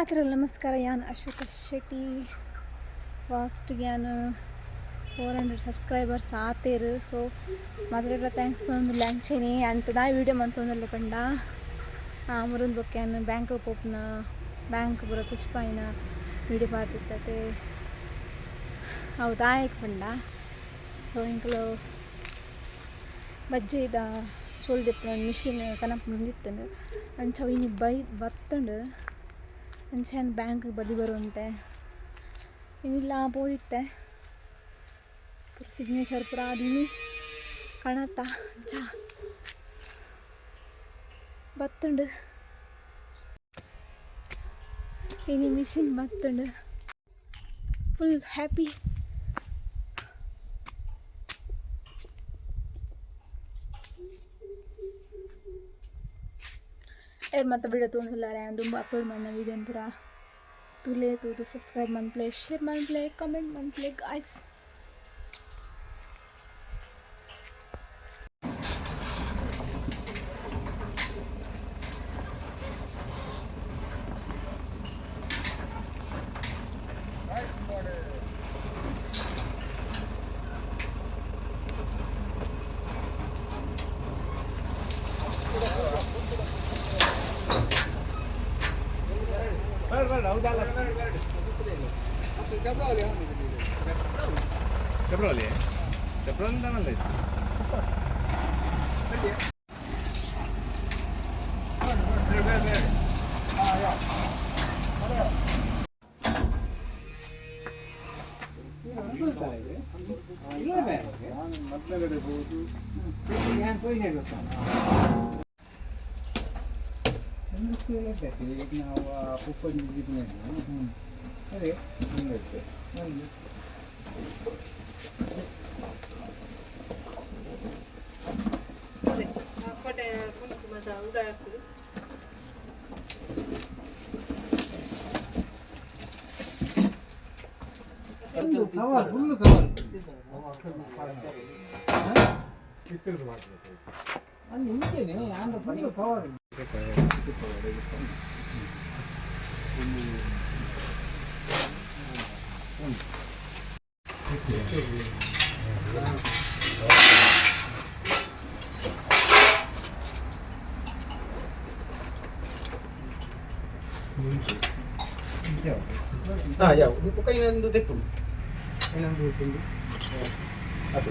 ಮಾತ್ರ ನಮಸ್ಕಾರ. ಯಾನ್ ಅಶ್ವಥ ಶೆಟ್ಟಿ. ಫಸ್ಟ್ ಯಾನ್ 400 ಸಬ್ಸ್ಕ್ರೈಬರ್ಸ್ ಆತೇರು. ಸೊ ಮಾತ್ರೆಗ್ಲ thanks ಪನೊಂದು ಅಂಚೆನೆ ಅಂಚ ದಾಯಿ ವೀಡಿಯೋ ಮಂತೊಂದುಲ್ಲೆ ಪಂಡ, ಮುರುಂದ್ ಬೊಕ್ಕ ಯಾನ್ ಬ್ಯಾಂಕ್ ಪೋಪುನ, ಬ್ಯಾಂಕ್ ಪೂರ ತುಷ್ಪಾಯಿನ ವೀಡಿಯೋ ಪಾಡ್ದಿತ್ತತೆ. ಅವು ದಾಯೆಗ್ ಪಂಡ, ಸೊ ಎಂಕುಲು ಬಜ್ಜೈದ ಚೋಲ್ ದೆಪ್ಪುನ ಮಿಷಿನ್ ಕನಪುನೊಂದಿತ್ತುಂಡು. ಅಂಚ ಅವು ಇನಿ ಬೈ ಬತ್ತುಂಡು. ಅಂಚ ಯಾನ್ ಬ್ಯಾಂಕ್ ಬಲಿ ಬರುವಂತೆ ಇನಿಲಾ ಪೋದಿತ್ತೆ. ಪೂರ ಸಿಗ್ನೇಚರ್ ಪೂರ ಆದಿನಿ ಕಣತ್ತ. ಅಂಚ ಬತ್ತುಂಡು, ಇನಿ ಮಿಷಿನ್ ಬತ್ತುಂಡು. Full happy. ಏರ್ ಮತ್ತೆ ವಿಡಿಯೋ ತೂಂದುಲ್ಲಾರೆ, ದುಂಬು ಅಪ್ಲೋಡ್ ಮಲ್ದಿನ ವೀಡಿಯೋನ್ ಪೂರ ತೂಲೆ. ತೂದು ಸಬ್ಸ್ಕ್ರೈಬ್ ಮನ್ಪುಲೆ, ಶೇರ್ ಮನ್ಪುಲೆ, ಕಮೆಂಟ್ ಮನ್ಪುಲೆ ಗಾಯ್ಸ್. ಫೆಬ್ರವರಿ ಫೆಬ್ರವರಿ ನಲ್ಲ. ನಾವು ಅದೇ. Cover, full cover. ಅಲ್ಲಿ ಇಂಚೆನೆ ಅಂದ ಫುಲ್ ಕವರ್. ಯಾವ ಕೈನೊಂದು ತೆಕ್ಕುಂಡು, ಕೈನೊಂದು ತುಂಡು ಅದು.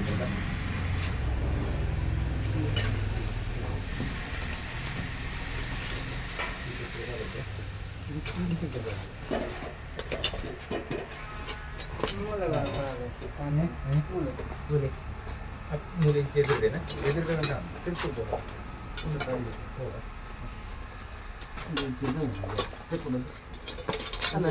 ಮೂರು ಇಂಚ್ ಎದುರುಗಡೆನಾ? ಎದುರುಗಡೆ ತಿರ್ಕೊಂಡು ಅಲ್ಲ.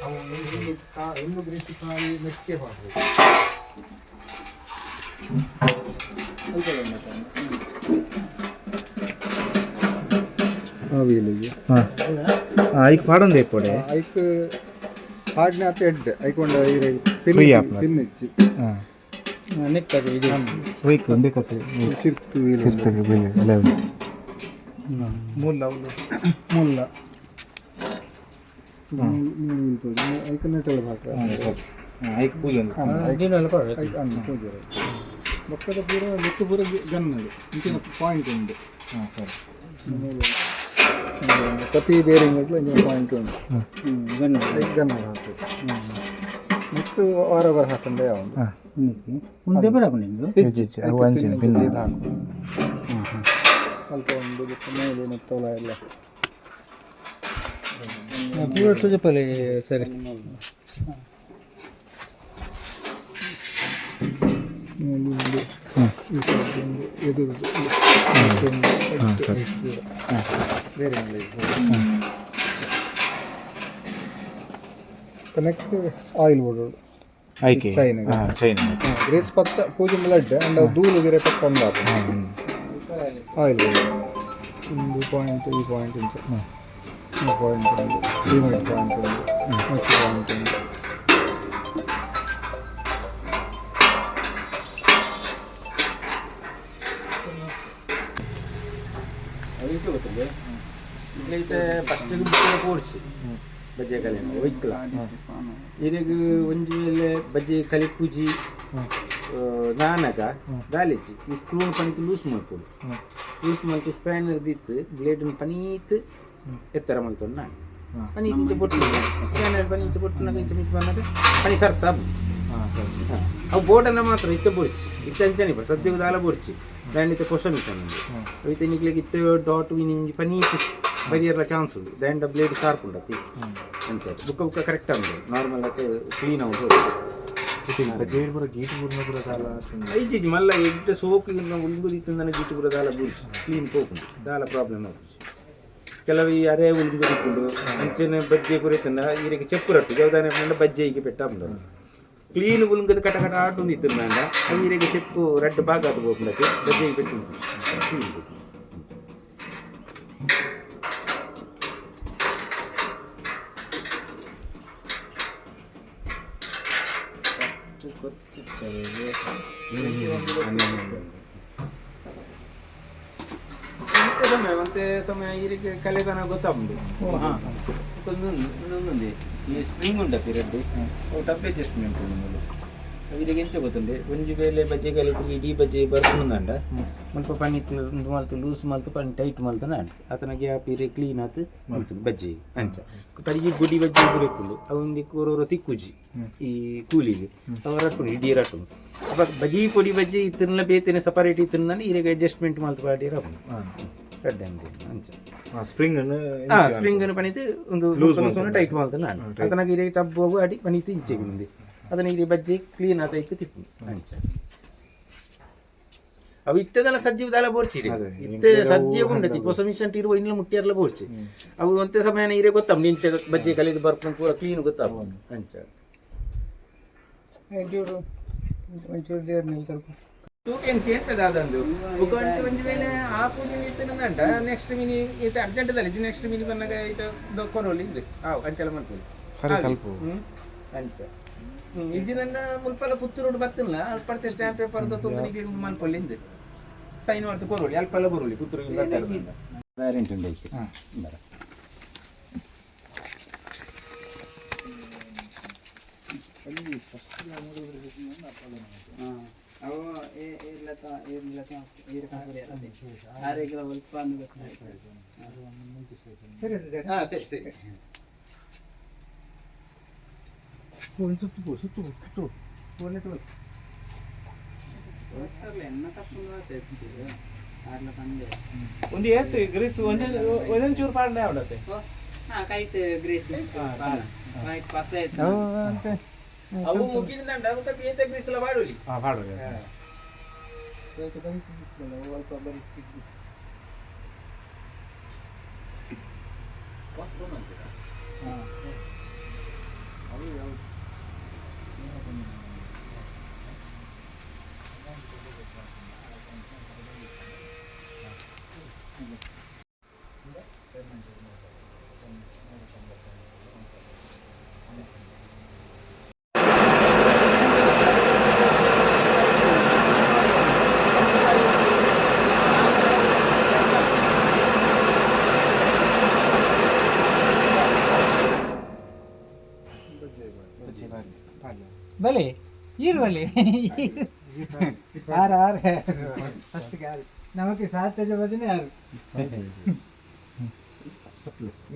ಅವು ಎಳ್ಳು ಕಾ ಎಳ್ಳು ಗ್ರೀಸ್ ಕಾಯಿ ಮೆಕ್ಕೆ ಹಾಕಬೇಕು. ಹಾಂ, ಐಕ್ ಪಾಡೊಂದು ಇಪ್ಪೊಡೆ. ಐಕ್ ಪಾಡ್ನೆ ಆತ ಎಡ್ಡೆ ಐಕೊಂಡ. Free ಆಪ್ನ. ಪಿನ್ ಇಜ್ಜಿ. ಹಾಂ. ನೆಕ್ಕದು ಇದು. ವೈಕ್ ಒಂದೇ ಕತೆ. ಚಿರ್ತು ವೀಲ್. ಮೂಲ. ಮುಲ್ಲ ಮೂರು ಐಕ್ ನೆಟ್ಟೆಲ್ಲ ಹಾಕ. ಐಕ್ ಪೂಜೆ ಒಂದು. ಅನ್ನ ಪೂಜೆ ಬೊಕ್ಕದ ಪೂರ ನೆಟ್ಟು ಪೂರ ಗನ್ನದು ಇಂಚಿನ ಪಾಯಿಂಟ್ ಉಂಟು. ಹಾಂ, ಸರಿ. ಪ್ರತಿ ಬೇರಿಂಗ್ ಇಂಚಿನ ಪಾಯಿಂಟ್ ಉಂಟು. ಐಕ್ ಗನ್ನಡ ಹಾಕು ನೆಕ್ಕು ವಾರ ವಾರ ಹಾಕಂಡೆ ಯಾವ. ಹಾಂ. ಮುಂದೆ ಬರಬೇಕು. ಇಜ್ಜಿ ಇಜ್ಜಿ, ಅವು ಅಂಚಿನ ಪಿನ್. ಇದು ಹಾಕು ಸ್ವಲ್ಪ ಒಂದು ಬೊಕ್ಕ ಮೇಲೆ ನೆತ್ತೊಳ ಎಲ್ಲ. ಪೂರ ತುಜಪಲ್ಲಿ ಸರಿ. ಮೂಲು ಈ ಸೈಡ್ ಒಂದು ಎದುರುದು ಸರಿ. ಬೇರೆ ಕನೆಕ್ಟ್ ಆಯಿಲ್ ಬೋರ್ಡ್. ಆಯ್ಕೆ. ಚೈನ್. ಚೈನ್. ಗ್ರೇಸ್ ಪತ್ತ ಪೂಜೆ ಲಡ್ಡೆ ಅಂಡ ದೂಲು ಗಿರೆ ಪಕ್ಕ ಒಂದು ಆಯಿಲ್ ಬೋರ್ಡ್. ಒಂದು ಪಾಯಿಂಟ್, ಈ ಪಾಯಿಂಟ್ ಇಂಚ ಈ ಪಾಯಿಂಟ್ ಒಂದು, ಈ ಪಾಯಿಂಟ್ ಒಂದು, ಮತ್ತು ಪಾಯಿಂಟ್ ಒಂದು. ಗೊತ್ತಿದೆ. ಇಲ್ಲೈತೆ ಫಸ್ಟ್ ಪೋಡ್ಸಿ ಬಜ್ಜೆ ಕಲೆ ಒಯ್ಕ್ಲ ಇರೆಗ್ ಒಂಜಿ ವೇಳೆ ಬಜ್ಜೆ ಕಲಿ ಪೂಜಿ ನಾನಗ ದಾಲಿಜಿ ಈ ಸ್ಕ್ರೂನ್ ಪನಿತ್ ಲೂಸ್ ಮಲ್ಪೊಡು. ಲೂಸ್ ಮಲ್ತಿ ಸ್ಪ್ಯಾನರ್ ದಿತ್ತು ಬ್ಲೇಡ್ ಪನೀತ್ ಎತ್ತರ ಮಲ್ತೊಂಡು ನಾನು ಪನೀತ್ ಇಂಚ ಬೊಟ್ಟು ಸ್ಪ್ಯಾನರ್ ಪನಿ ಇಂಚ ಬೊಟ್ಟುನಾಗ ಇಂಚ ಮಿತ್ ಬಂದಾಗ ಪನಿ ಸರ್ತ. ಹಾಂ ಸರಿ. ಅವು ಬೋರ್ಡನ್ನ ಮಾತ್ರ ಇತ್ತ ಬೋರ್ಚಿ ಇತ್ತ ಅಂಚನೆ ಬರ್ ಸದ್ಯಕ್ಕೆ ದಾಲ ಬೋರ್ಚಿ ದಾಂಡ ಇತ್ತ ಪೊಸ ಮಿಷನ್ ಇತ್ತೆ ನಿಕ್ಲೆಗ್ ಇತ್ತ ಡಾಟ್ ವಿನ್ ಪನೀತ್ ಬರಿಯರ್ಲ ಚಾನ್ಸ್ ಉಂಡು. ದಾಂಡ ಬ್ಲೇಡ್ ಶಾರ್ಪ್ ಉಂಡತಿ ಅಂಚ ಬುಕ್ಕ ಬುಕ್ಕ ಕರೆಕ್ಟ್ ಉಂಡು, ನಾರ್ಮಲ್ ಆತ್ ಕ್ಲೀನ್ ಆವು. ಬಜ್ಜೆ ಪೂರ ಗೀಟ್ ಪೂರ್ಣ ಪೂರ ದಾಲ. ಇಜ್ಜಿ ಇಜ್ಜಿ, ಮಲ್ಲ ಎಡ್ಡೆ ಸೋಕು ಉಂಗು ಇತ್ತಂದನ ಗೀಟು ಪೂರ ದಾಲ ಬುರ್ಚಿ ಕ್ಲೀನ್ ಪೋಪುಂಡು, ದಾಲ ಪ್ರಾಬ್ಲಮ್ ಆಪುಜಿ. ಕೆಲವು ಈ ಅರೆ ಉಲ್ಗು ಇಪ್ಪುಂಡು ಅಂಚನೆ ಬಜ್ಜೆ ಪೂರ ಇತ್ತಂಡ ಈರೆಗೆ ಚೆಪ್ಪು ರಟ್ಟು ಜವದಾನೆ ಪಂಡ ಬಜ್ಜೆ ಈಗೆ ಪೆಟ್ಟ ಉಂಡು. ಕ್ಲೀನ್ ಉಲ್ಗದ ಕಟ ಕಟ ಆಟು ಇತ್ತು ಅಂಡ ಅವು ಈರೆಗೆ ಚೆಪ್ಪು ರಡ್ಡು ಭಾಗ ಆತು ಪೋಪುಂಡಕ್ಕೆ ಬಜ್ಜೆ ಪೆಟ್ಟು ಕ್ಲೀನ್ ಪೋಪುಂಡು. ಸಮಯ ಮತ್ತೆ ಸಮಯ ಈ ರೀತಿ ಕಲೆತನ ಗೊತ್ತಾಗುಂಡು. ಒಂದೊಂದು ಈ ಸ್ಪ್ರಿಂಗ್ ಉಂಡಪ್ಪಿ ರೆಡ್ಡು, ಅವು ಟಬ್ ಅಡ್ಜಸ್ಟ್ಮೆಂಟ್ ಉಂಡು. ಇದಕ್ಕೆ ಎಂಚ ಗೊತ್ತುಂಡೆ, ಒಂಜಿ ವೇಳೆ ಬಜ್ಜೆ ಕಲಿತು ಇಡೀ ಬಜ್ಜೆ ಬರ್ಪುಂಡಂಡ ಮುಲ್ಪ ಪನ್ನಿತ್ತು ಉಂದು ಮಲ್ತು ಲೂಸ್ ಮಲ್ತು ಪನ್ನಿ ಟೈಟ್ ಮಲ್ತು ನಾಂಡ್ ಆತನ ಗ್ಯಾಪ್ ಇರೆ ಕ್ಲೀನ್ ಆತು ಮಲ್ತು ಬಜ್ಜೆ. ಅಂಚ ಕಡಿಗೆ ಗುಡಿ ಬಜ್ಜೆ ಇಪ್ಪುಂಡು, ಅವು ಒಂದು ಕೋರೋರ ತಿಕ್ಕುಜಿ ಈ ಕೂಲಿಗೆ ಅವು ರಟ್ಟುಂಡು ಇಡೀ ರಟ್ಟುಂಡು. ಅಪ್ಪ ಬಜ್ಜಿ ಪೊಡಿ ಬಜ್ಜಿ ಇತ್ತನ್ಲ ಬೇತನೆ ಸಪರೇಟ್ ಇತ್ತನ್ನ ಇರೆಗೆ ಅಡ್ಜಸ್ಟ್ಮೆಂಟ್ ಮಲ್ತು ಪಾಡಿರ ರಡ್ಡೆ ಅಂಚ. ಸ್ಪ್ರಿಂಗ್. ಸ್ಪ್ರಿಂಗ್ ಅನ್ನು ಪನಿತು ಒಂದು ಟೈಟ್ ಮಲ್ತು ನಾನು ಆತನಾಗ ಇರೆ ಟಬ್ ಹೋಗು ಅಡಿ ಪನಿತು ಇಂಚೆಗೆ ಮುಂದೆ ಅದನ್ನ ಇಲ್ಲಿ ಬಜ್ಜಿ ಕ್ಲೀನ್ ಆತ ಇಕ್ಕು ತಿಪ್ಪು ಅಂಚ. ಅವು ಇತ್ತದಲ್ಲ ಸಜ್ಜಿ ದಾಲ ಬೋರ್ಚಿ ಇತ್ತೆ ಸಜ್ಜಿ ಉಂಡತಿ ಹೊಸ ಮಿಷನ್ ಇರುವ ಇನ್ನು ಮುಟ್ಟಿಯರ್ಲ ಬೋರ್ಚಿ. ಅವು ಒಂತೆ ಸಮಯ ಇರೆ ಗೊತ್ತಾಮ್ ನಿಂಚ ಬಜ್ಜಿ ಕಲಿದು ಬರ್ಕೊಂಡು ಪೂರ ಕ್ಲೀನ್ ಗೊತ್ತಾಗ ಅಂಚ. ಒಂಚೂರು ಒಂಚೂರು ದೇವ್ರ ನಿಲ್ತಾರೆ. ತೂಕ ಎಂತ ದಾದಂದು ಬೊಕ ಒಂಜಿ ಒಂಜಿ ವೇಳೆ ಆ ಪೂಜೆ ಇತ್ತನಂಟ ನೆಕ್ಸ್ಟ್ ಮಿನಿ ಇತ್ತೆ ಅರ್ಜೆಂಟ್ ದಲ್ಲಿ ನೆಕ್ಸ್ಟ್ ಮಿನಿ ಬಂದಾಗ ಇತ್ತ ಕೊರೋಲಿ ಇಂದು ಆವ್ ಅಂಚಲ ಮಲ್ಪೊಲಿ. ಸರಿ ತಲುಪು. ಅಂಚ ಇಜ್ಜಿ ನನ್ನ ಮುಲ್ಪಲ ಪುತ್ತೂರು ಬತ್ತಿಲ್ಲ ಅಲ್ಪಡ್ತೆ ಸ್ಟ್ಯಾಂಪ್ ಪೇಪರ್ ತುಂಬ ಮಲ್ಪೊಲಿ ಇಂದು ಸೈನ್ ಮಾಡ್ತು ಕೊರೋಲಿ ಅಲ್ಪಲ ಬರೋಲಿ ಪುತ್ತೂರು ವ್ಯಾರಂಟಿ ಉಂಟು ಐತೆ ಬರ. ಅವು ಆರೋಗ್ಯ ಅಲ್ಪ. ಹಾಂ ಸರಿ ಸರಿ. ಸುತ್ತು ಸುತ್ತು ಸುತ್ತು. ಎನ್ನ ತಪ್ಪು. ಒಂದು ಏತ್ ಗ್ರೀಸ್ ಒಂಜಿ ಒಂಚೂರು ಪಾಡ್ಲೆ ಆವಡತೆ. ಹಾ ಕೈಟ್ ಗ್ರೇಸ್ ರೈಟ್ ಪಸ ಆಯ್ತು. ಅವು ಮುಗಿಲಿಂದ ಅವು ಬೇತೆ ಗ್ರೀಸಲ ಮಾಡೋಲಿ. ಹಾ ಪಾಡೋಲಿ. ಬಲೆ ಈರು ಬಲೆ ಆರು ಆರು ಫಸ್ಟ್ಗೆ ಆರು ನಮಗೆ ಸಾರ್ತಜ ಬದನೆ ಆರು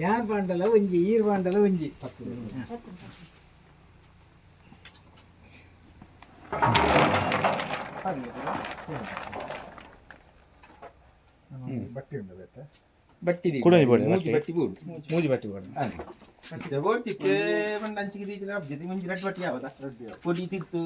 ಯಾರ್ ಬಾಂಡಲ ಒಂಜಿ ಈರ್ ಬಾಂಡಲ ಒಂಜಿ. ಬಟ್ಟೆ ಉಂಟು ಬೇತೆ. ಬಟ್ಟಿ. ಕುಡೊಂಜಿ ಬೋಡು. ಮೂಜಿ ಬಟ್ಟಿ ಬೋಡು. ಮೂಜಿ ಬಟ್ಟಿ ಬೋಡು. ಬೋಡ್ಚಿತ್ತೆ ಪಂಡ ಅಂಚಿಗೆ ದೀಜಿನ ಜೊತೆ ಒಂಜಿ ರಡ್ಡ್ ಬಟ್ಟಿ ಯಾವದ ಪೊಡಿ ತಿರ್ತು.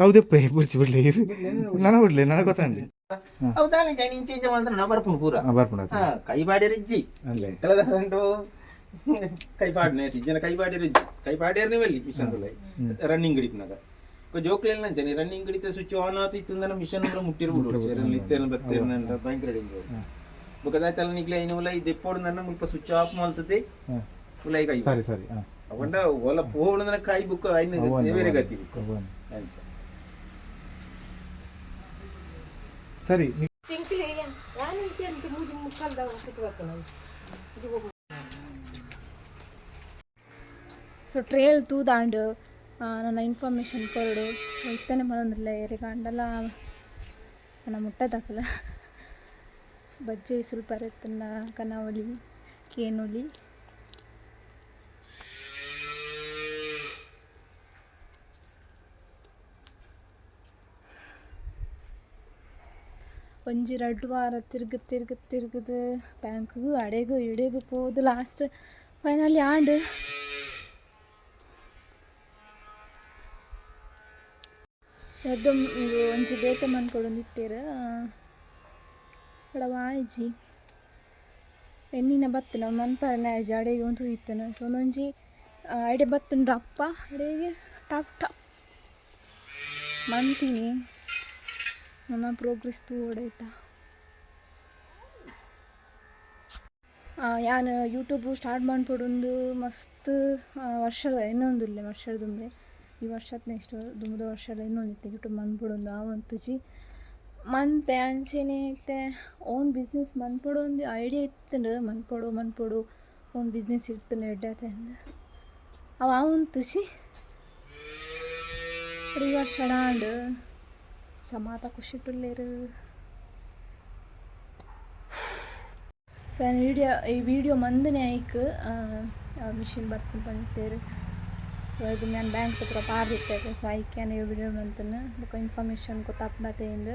ಹೌದಪ್ಪ ಬುರ್ಚಿ ಬಿಡ್ಲಿ. ನನ ಬಿಡ್ಲಿ, ನನಗೆ ಗೊತ್ತಂడి. ಹೌದಾ? ಇಂಚ ಇಂಚ ಇಂಚ ಮಾತ್ರ ನಾ ಬರ್ಪುಂಡು ಪೂರ. ಬರ್ಪುಂಡು. ಕೈ ಬಾಡಿಯರ್ ಇಜ್ಜಿ. ಅಲ್ಲೇ. ಕಲದ ಕೈ ಪಾಡ್ನೆ ಜನ ಕೈ ಬಾಡಿಯರ್ ಇಜ್ಜಿ, ಕೈ ಪಾಡ್ಯರ್ನೇ ಬಲ್ಲಿ ಮಿಷನ್ ತುಲೈ ರನ್ನಿಂಗ್ ಹಿಡಿಪುನಾಗ. ಜೋಕ್ಲೆಲ್ಲ ಅಂಚನೆ ರನ್ನಿಂಗ್ ಹಿಡಿತ ಸ್ವಿಚ್ ಆನ್ ಆತು ಇತ್ತಂದ್ರೆ ಮಿಷನ್ ಪೂರ ಮುಟ್ಟಿರ್ಬೋದು. ಇತ್ತೇನ ಬತ್ತೇನ ಭಯಂಕರ ಡೇಂಜರ್. ಬೊಕ ದಾಯ್ತಲ್ಲ ನಿಕ್ಲೆ ಐನ ಉಲೈ ದೆಪ್ಪೋಡು ನನ್ನ ಮುಲ್ಪ ಸ್ವಿಚ್ ಆಫ್ ಮಲ್ತದೆ ಉಲೈ ಕೈ. ಸರಿ ಸರಿ ಹಾಂ. ಅವಂಡ ಒಲ ಪೋವಣ ಕಾಯಿ ಬುಕ್ಕ ಐನ ಬೇರೆ ಗತಿ ಬುಕ್ಕ ಅಂಚ. ಸರಿ. ಸೊ ಟ್ರೇಲ್ ತೂದಾಂಡ್ ನನ್ನ ಇನ್ಫಾರ್ಮೇಷನ್ ಕೊರಡು. ಸೊ ಇತ್ತನೆ ಮನೊಂದಿಲ್ಲ ಏರಿಗಾಂಡಲ ನನ್ನ ಮುಟ್ಟದಾಕಲ ಬಜ್ಜೆ ಸ್ವಲ್ಪ ತನ್ನ ಕನಾವಳಿ ಕೇನುಲಿ. ಒಂಜಿ ರಡ್ಡ್ ವಾರ ತಿರ್ಗ್ ತಿರ್ಗ್ ತಿರ್ಗದು ಬ್ಯಾಂಕ್ಗು ಅಡೆಗು ಇಡೆಗು ಪೋದು ಲಾಸ್ಟ್ ಫೈನಲಿ ಆಂಡ್. ಎದ್ದು ಒಂಜಿ ಬೇತೆ ಮನ್ಕೊಡೊಂದಿತ್ತೆರ್ ಬಡ ಆಯ್ಜಿ ಎನ್ನಿನ ಬತ್ತಿನ ಮನ್ಪರನೆ ಆಯ್ಜಿ ಅಡೆಗೆ ಒಂದು ಇತ್ತನ. ಸೊ ಒಂದೊಂಜಿ ಅಡೆ ಬತ್ತಂಡ್ರ ಅಪ್ಪ ಅಡೆಗೆ ಟಾಪ್ ಟಾಪ್ ಮಂತೀನಿ. ನನ್ನ ಪ್ರೋಗ್ರೆಸ್ ತೂವೊಡಾಯ್ತಾ. ಯಾನ್ ಯೂಟ್ಯೂಬ್ ಸ್ಟಾರ್ಟ್ ಮನ್ಪೊಡೊಂದು ಮಸ್ತ್ ವರ್ಷದ ಇನ್ನೊಂದುಲ್ಲೆ ವರ್ಷದ ದುಂಬೆ ಈ ವರ್ಷದ ನೆಕ್ಸ್ಟ್ ದುಂಬುದ ವರ್ಷದ ಇನ್ನೊಂದಿತ್ತೆ ಯೂಟ್ಯೂಬ್ ಮನ್ಪೊಡೊಂದು ಆವೊಂತುಜಿ ಮಂತೆ. ಅಂಚೆನೆ ಇತ್ತೆ ಓನ್ ಬಿಸ್ನೆಸ್ ಮನ್ಪೊಡೊಂದು ಐಡಿಯಾ ಇತ್ತುಂಡು. ಮನ್ಪೊಡು ಮನ್ಪೊಡು, ಓನ್ ಬಿಸ್ನೆಸ್ ಇರ್ತುಂಡು ಎಡ್ಡೆ ಅಂದ್ ಅವು ಆವೊಂತುಜಿ. ಈ ವರ್ಷ ಆಂಡ್ ಮಾತ ಖುಷಿಟುಲ್ಲೆರ್. ಸೊ ಯಾನ್ ವೀಡಿಯೋ ಈ ವೀಡಿಯೋ ಮಂದನೆ ಐಕ್ ಮಿಷಿನ್ ಬತ್ತ್ ಪಂತೇರ್. ಸೊ ಇದು ಯಾನ್ ಬ್ಯಾಂಕ್ ಪೂರ ಪಾರ್ದಿತ್ತೆ. ಸೊ ಐಕ್ ಯಾನ್ ಈ ವಿಡಿಯೋ ಮಂತುನು ಬೊಕ ಇನ್ಫಾರ್ಮೇಷನ್ ಗೊತ್ತಾಪುಂಡತೆ ಇಂದ್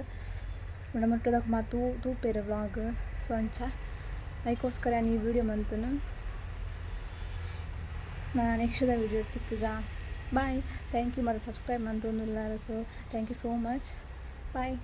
ಬೊಡ ಮುಟ್ಟದಕ್ ಮಾತ ತೂಪೆರ್ ವ್ಲಾಗ್. ಸೊ ಅಂಚ ಐಕೋಸ್ಕರ ಯಾನ್ ಈ ವಿಡಿಯೋ ಮಂತುನು. ನಾ ನೆಕ್ಸ್ಟ್ ವಿಡಿಯೋ ತಿಕ್ಕುಗ. Bye, thank you. ಮತ್ತು ಸಬ್ಸ್ಕ್ರೈಬ್ ಮಂತೊಂದುಲ್ಲಾರ. So thank you so much, bye.